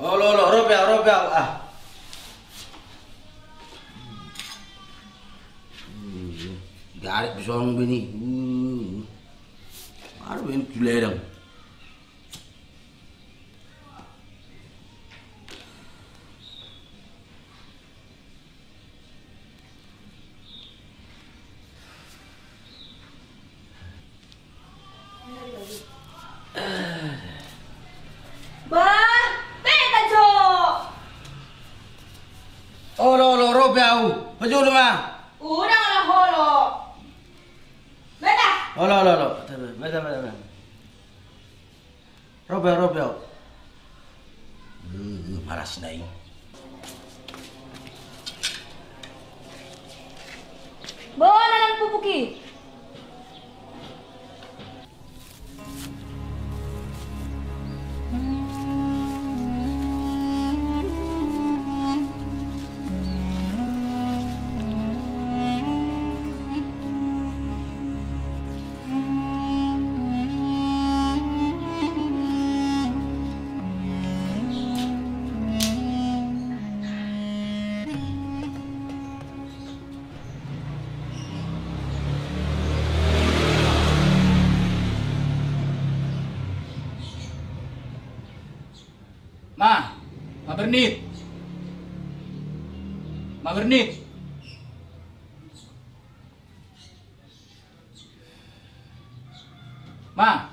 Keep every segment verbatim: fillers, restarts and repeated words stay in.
Olo, olo, ro pe au, ro pe au, ah. Hmm, garet bisa orang bini. Hmm. Baru bini tuledang. Bah, beta jo. Olo, olo, ro pe au. Pajolo ma. Udah, olo, olo. Beta. Olo, olo, olo. Beta, beta, beta. Ro pe au, ro pe au. Eh, malas na i. Bona nang pupuk i. Ma, ma bernit. Ma bernit. Ma.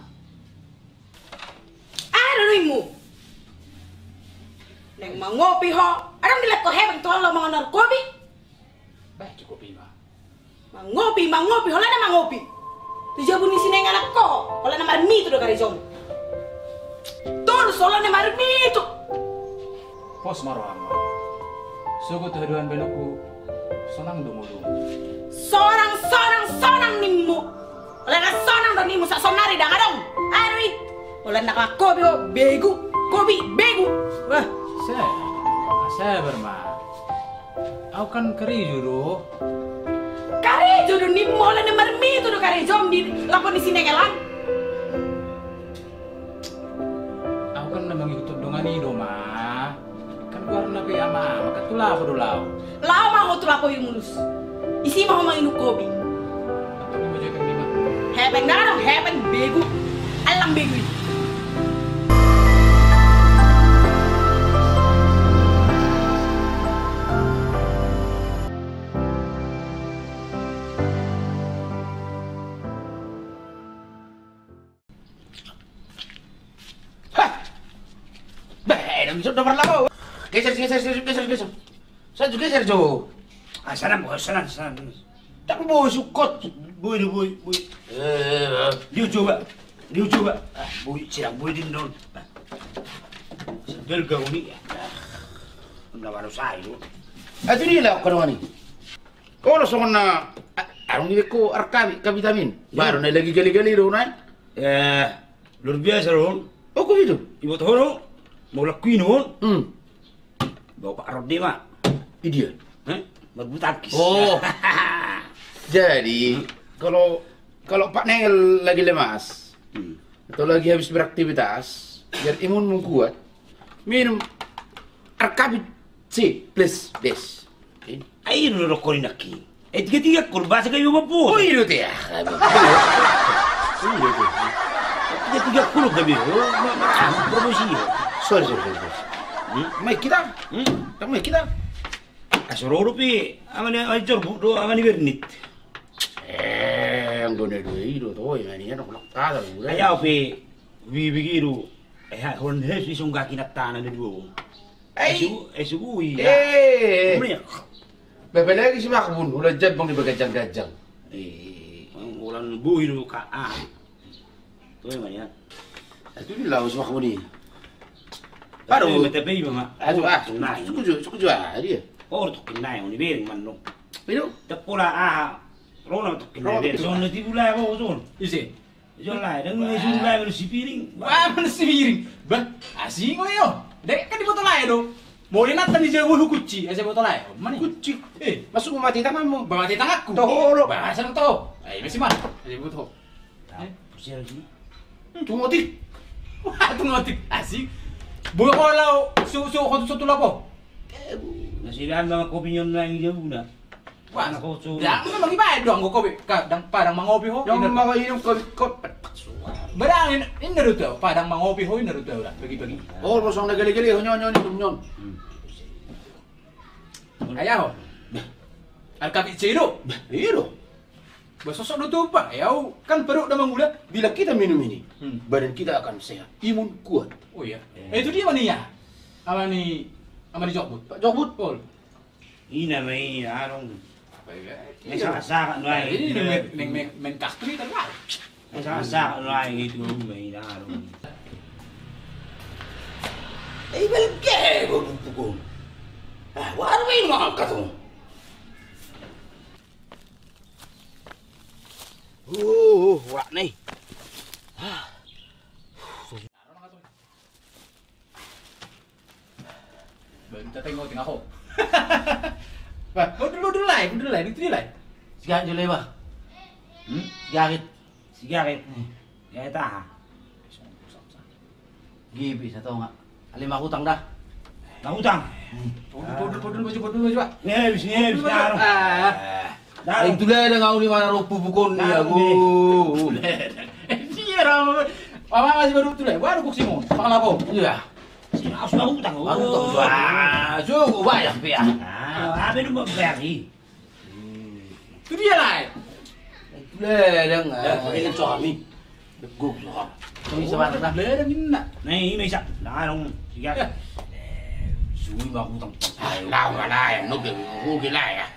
Aha do nuaengmu? Naeng mangopi ho, adong dilehon ho hepeng tu ho laho manganhon kopi? Bah, cukup i ma. Mangopi, mangopi, holan na mangopi. Tu jabu ni Sinengelang ho, holan na marmitu do karejom. Torus holan na marmitu. Pos ma roham ma. Sogot haduan balokku, sonang do ngolum. Sonang, sonang, sonang nimmu. Holan na sonang do nimmu, saonari ndang adong. Aha do i. Holan na mangopi ho, begu, kopi, begu. Wah. Sabar, sabar ma. Au kan karejo do. Karejo do nimmu, holan na marmitu do karejom di lapo ni Sinengelang. Au kan na mangihuthon dongan i do ma. Kan goarna pe ama-ama, kan tu lapo do laho. Laho ma ho tu lapo i mulus. Disi ma ho manginum kopi. Antong i ma jo hepeng ni ma. Hepeng ndang adong, hepeng begu. Allang begu i. Hah! Bah, eh, dong, sudah berlaku. Geser, geser, geser, geser, geser. Saya juga geser, Jo. Ah, sana, Bos, sana, sana. Tak mau sukot. Boi, boi, boi. Eh, eh. Dia coba. Dia coba. Ah, boi, sirang boi din don. Sandal gauni. Ah, na baru saya, Jo. Ah, tu dia lah, kadang ni. Olo songon na, a-, adong dibaen ho ar kabi-, kabitan. Baru na lagi gali-gali do na i. Eh, luar biasa do on. Oh, kopi do? Iboto ho do. Mau lakuin on. Hmm. Bawa Pak Rodi ma. Idia. Hah? Marbulu tangkis. Oh. Jadi, kalau, kalau Pak Nengel lagi lemas, hmm, atau lagi habis beraktivitas, biar imunmu kuat, minum ar kabi C plus bes. Ai, i do dohonon nangkin. Eh, tiga-tiga kol, bahasa gabe mampu. Oh, i do te, ah, gabe. I do te. Tiga-tiga kol gabe. Oh, ma-, ma-, ah, promosi. Sorry, sorry, sorry, sorry. Hmm? Mai kita. Hmm? Tang mai kita. Asoro do pe, ama ni, ama ni Jorbuk do, ama ni Bernit. Eh, anggo na dua i do, to, ima ni, anak ulak tata, udah. Ai, au pe, bi-, bigi do. Eh, ha, hon, hes, isong gaki na tana na dua, Bung. Ai. Esu, esu bui, ya. Eh. Bumia. Bebe lagi si Makbun, udah jabang di bagajang-gajang. Eh, ulang bui do, Kak, ah. Tu ima nian. Itu di laus mah kemudi. Aduh, mete pe ima ma. Aduh, ah, cukup, cukup, cukup, ah, dia. Oh, tokin nai, ni bering man dong. Itu? Tepola, ah, rona tokin nai. Rona bering. Tokin nai. Son, di bula, oh, son. Ise. Son lai, dan ni sun lai, manu sipiring. Wah, manu sipiring. Bah, asing, oh, yo. Dek, kan di botol air, dong. Mau di nata di jawa lu kuci, asa botol air. Mana? Kuci. Eh. Masuk mati tanganmu. Bah, mati tanganku. Toh, lo. Bah, sana toh. Ayo, masih mah. Ayo, botol. Eh? Percaya lagi. Tung otik. Wah, tung otik. Asik. Boi ho laho, su, su, ho tu, su tu lapo. Na sidan ma kopi nion na i jabuna. Wah, na kopi. Dang, memang ibaen do anggo kopi. Ka, dang, pa, dang mangopi ho. Dang mangopi, inum kopi, kopi. Barang, inna do tu, pa, dang mangopi ho, inna do tu, udah, pagi-pagi. Oh, kosong na gale-gale, ho, nyon, nyon, nyon, nyon. Ayah ho. Alkapit sedo. Iyo do. Bah, sosok do tupa. Ya, au kan perut da mangula. Bila kita minum ini, badan kita akan sehat, imun kuat. Oh iya. Eh, itu dia mana ya? Ama ni, ama ni Jokbut. Pak Jokbut. Pol. Ina ma i, adong. Apa ya? Main saka-saka do ai. Ini main, main, main, main kastri kan lah. Main saka-saka do ai, itu ma i, adong. Eh, belge, gua buku. Ah, waru ini mau angkat dong. Uh, uh, urak nih. Ah. Bah, minta tengok tengah ho. Bah, modul, modul lain, modul lain, itu dia lain. Sigaret jolo, bah. Hmm? Sigaret. Sigaret. Hmm. Sigaret aha? Gibi, satonga. Ale, mahutang da. Mahutang? Hmm. Podul, podul, podul, baju, podul, baju, Pak. Nebis, nebis, podul, podul. Ah. Dalam. Ai, tu ladang au, di mana ro pupukon ni au. Dia ro. Apa masih baru tu ladang? Waduh, kuk Simon. Pangalapo. Iya. Sini harus mahutang. Mahutang. Wah, so, bayar pe ya. Ah, apa lu mau bayar i? Tu dia lae. Tu ladang. Ini suami. Beguk suami. Ini suami. Ladang inna. Nah, ini bisa. Nah, dong. Sigaret. Suami mahutang. Ah, lau mana ya? Nuk dia. Oke lah ya.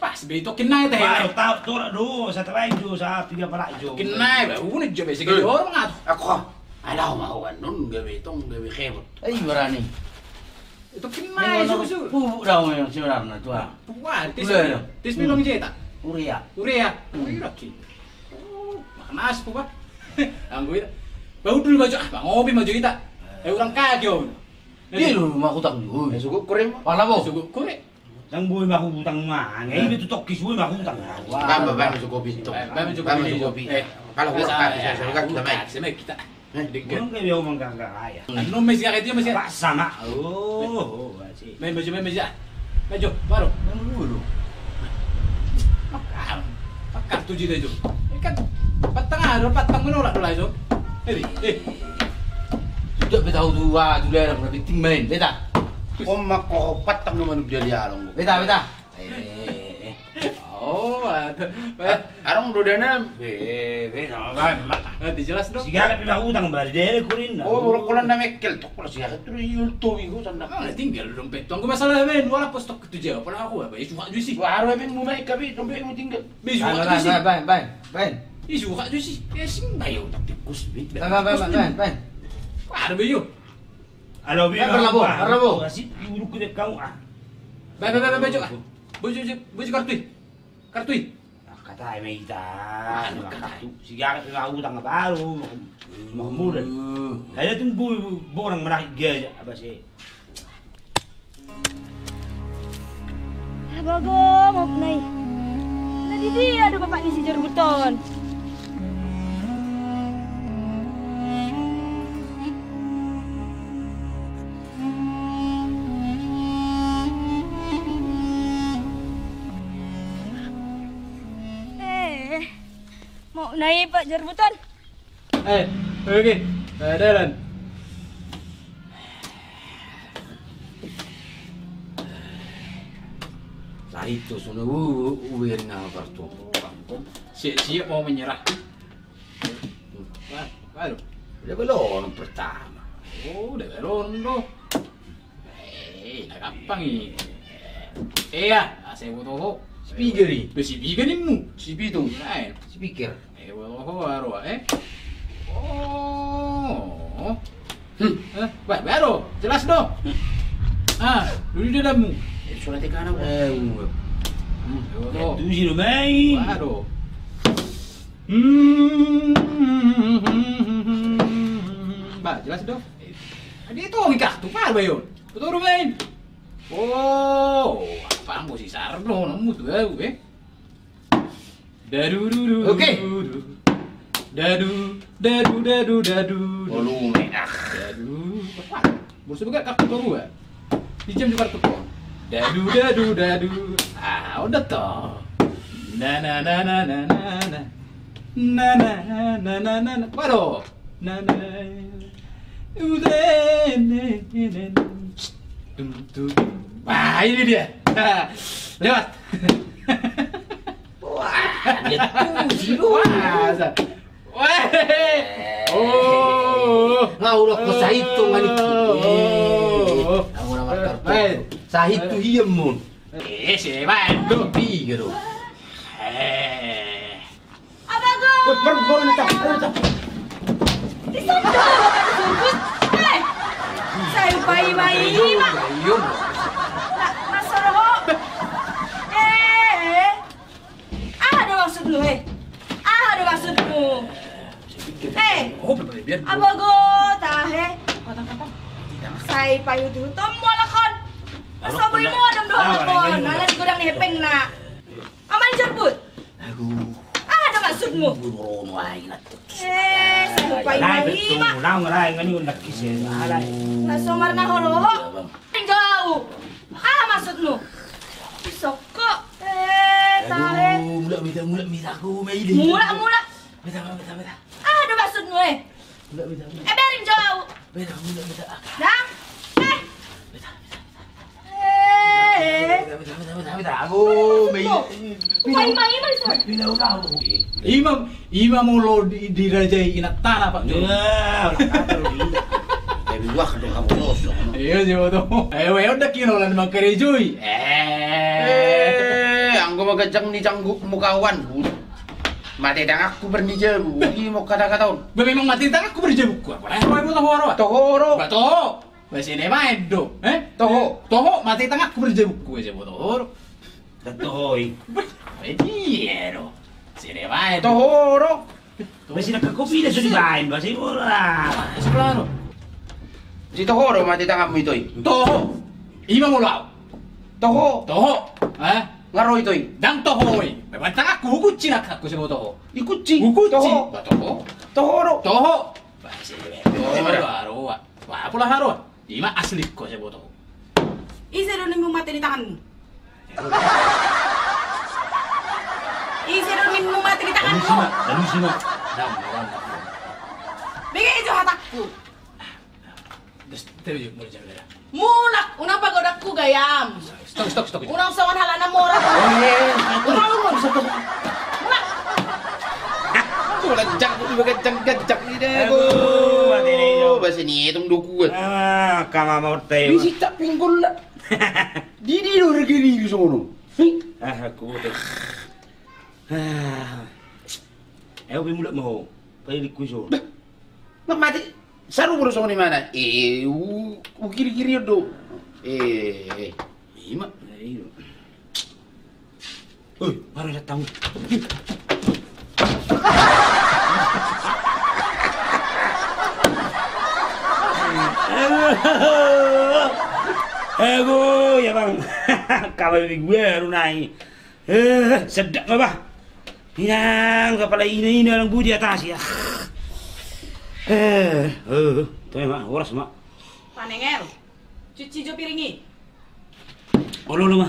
Pas be itokin nai te. Baru tahu tu do, satu lagi jo, satu tiga pala jo. Itokin nai, ba, unu jo, be, segi orang at. Aku, alah, mau anun, gabe tong, gabe kebot. Eh, berani. Itokin nai, su, su. Pupuk daun yang sebenarnya tu, ah. Pupuk apa? Tis, tis minum jeta. Urea. Urea. Urea ki. Oh, panas pupuk. Anggo ita. Bau dulu maju, ah, bang, ngopi maju ita. Eh, orang kagak. Dia lu mahutang dulu. Eh, suguh kure. Pala bo. Suguh kure. Yang boi mahutang mana? Ibe tu tokkis boi mahutang. Bang, bang, bang, cukup itu. Bang, cukup itu. Eh, kalau gua kasih saya, saya kan kita main. Kita main kita. Eh, dikit. Gua nggak mau menggagal ya. Anu, Mes, ya, itu, Mes, ya. Pak sama. Oh, oh, masih. Main baju, main baju, ya. Maju, baru. Yang dulu. Pakar. Pakar tujuh dah, Jo. Ini kan patang ada, patang menolak dulu, Jo. Eh, eh. Sudah betau dua, sudah ada berarti tim main, beta. Om mako patang no manuk dia dia dong. Beta, beta. Eh, eh, eh. Oh, ada. Arong do dana. Be, be, sama bae, Mak. Nanti jelas dong. Sigaret pe mahutang, bari dia kurin. Oh, rokok na mekkel, tok, kalau sigaret tu iul tu minggu sana. Ah, tinggal dompet. Tunggu masalah, men. Wala pos tok tu jawab, pala aku apa? Ya, suka juisi. Wah, aro, men, mau naik, tapi dompet mau tinggal. Be, suka juisi. Baen, baen, baen, baen. Ih, suka juisi. Ya, sing bayo, tapi kus, be. Baen, baen, baen, baen, baen. Wah, ada, be, yo. Alo, be, berlabo, berlabo. Asik, diuruk ke kau, ah. Baen, baen, baen, baen, Jo, ah. Baju, baju, baju kartui. Kartui. Nah, kata ai ma ita. Anu, kata ai. Kartu. Sigaret pe mahutang baru. Mahmud. Kaya tunggu borang menarik gaya, apa sih? Abago, Mok Nai. Na di dia do bapak ni si Jorbuton. Eh, Mok Nai, Pak Jorbuton. Eh, oke. Eh, dalan. Lah itu sudah, uh, uh, uh, na kartu. Siap-siap mau menyerah. Wah, waduh. Udah belum pertama. Oh, udah belum tuh. Eh, na gampang i. Eh, ya, ah, saya mau tahu. Speaker i. Be, speaker i mu. Speaker. Speaker. Eh, wah, wah, wah, wah, eh. Oh. Hmm. Eh, bah, baru. Jelas do. Ah, dulu dia damu. Eh, surat ikan apa? Eh, wah. Hmm. Eh, wah, wah. Itu sih lo main. Waduh. Hmm. Bah, jelas do. Dia itu mikah tu, bah, bayo. Betul, main. Oh, apa mau si Sarno, nemu tu, eh. Dadu, du, du, oke. Du, du. Dadu, dadu, dadu, dadu. Volume, ah. Dadu. Bos buka kaki gua. Di jam juga tuh. Dadu, dadu, dadu. Ah, udah toh. Na, na, na. Na, na, na, na, na, na. Waduh. Na, na. Udah, ne, ne, ne. Dum, dum. Wah, ini dia. Lewat. Wah, dia tuh, si lu. Wah, sa-, weh. Oh. Nga udah ko sahitu ngani. Oh. Nga udah matar. Baik. Sahitu hiam mun. Eh, si baik tu. Pi gitu. Eh. Apa go? Wah, baru, baru, minta, baru, minta. Di sana, bapak sumput. Eh. Saya upai mai, Mak. Masuk roho. Eh. Aha do maksudmu, he? Aha do maksudmu? He? Apa go tahe? Sai paihut-ihut on molo kon. Sobo i modom do kon. Ala di godang ni hepengna. Aman jorbut. Aha do maksudmu? Eh, sai upai mai ma. Na so marna holo ho. Jauh. Aha maksudmu? Isok ko. Eh, tahe. Mulak mita, mulak mita, aku mai di. Mulak, mulak. Mita, mita, mita. Aha do maksudmu, eh? Mulak mita, mulak. Eh, berin jauh. Mita, mulak mita. Dang. Eh. Mita, mita, mita. Eh. Mita, mita, mita, mita. Aku mai. Ima, ima, ima. Ima, ima molo di, dirajai inantana, Pak. Iya. Tapi wah do kamu los. Iya, siapa tahu. Eh, weh, udah kino lan mangkarejoi. Eh, anggo maganjang ni janggukmu kawan. Mate tanganku bernijabu. Ima kata-kata on. Ba memang mate tanganku bernijabu. Apa lah, apa, apa, toho ro? Toho ro. Ba toho. Ba sini main do. Eh? Toho. Toho, mate tanganku bernijabu. Siapa toho ro? Toho i. Ba, eh, dia ro. Sini main do. Toho ro. Besi na kopi da sudah main, besi bola. Sebelah lo. Si toho do mate tanganmu itoi. Toho. Ima molo au. Toho. Toho. Eh? Nga ro itoi. Dang toho i. Memang tanganku, hukunci na aku siapa toho. Hukunci. Hukunci. Toho. Ba toho. Toho do. Toho. Ba si toho do. Aroa. Ba pola aroa. Ima asli ko siapa toho. Ise do nimmu mate di tanganmu? Ise do nimmu mate di tanganmu? Dalusi ma, dalusi ma. Bege jo hatakku. Mulak, unang pagodakku gayam. Stop, stop, stop. Unang songon halak na mora. Unang, unang. Mulak. Mulak, jang, jang, jang, jang, ni deh. Aduh, mati deh, yo. Bahasa ni, hitung dua kuat. Ah, kama morte. Bisi tak pinggul lah. Di, di, lu regi, regi sono. Ah, aku bodoh. Ah. Ayo, be mulak ma ho. Pai di kuso. Bah. Mak mati. Saru bodoh sono di mana? Eh, u, u kiri-kiri do. Eh, eh. Ima. Eh, iyo. Oi, baru datang. Aduh, ya bang, kabar di gue baru naik. Eh, sedap apa? Inang kepala ina-ina orang budi atas ya. Eh, eh, tuh mak, horas mak. Panengel, cuci jo piring i. Olo, olo, ma.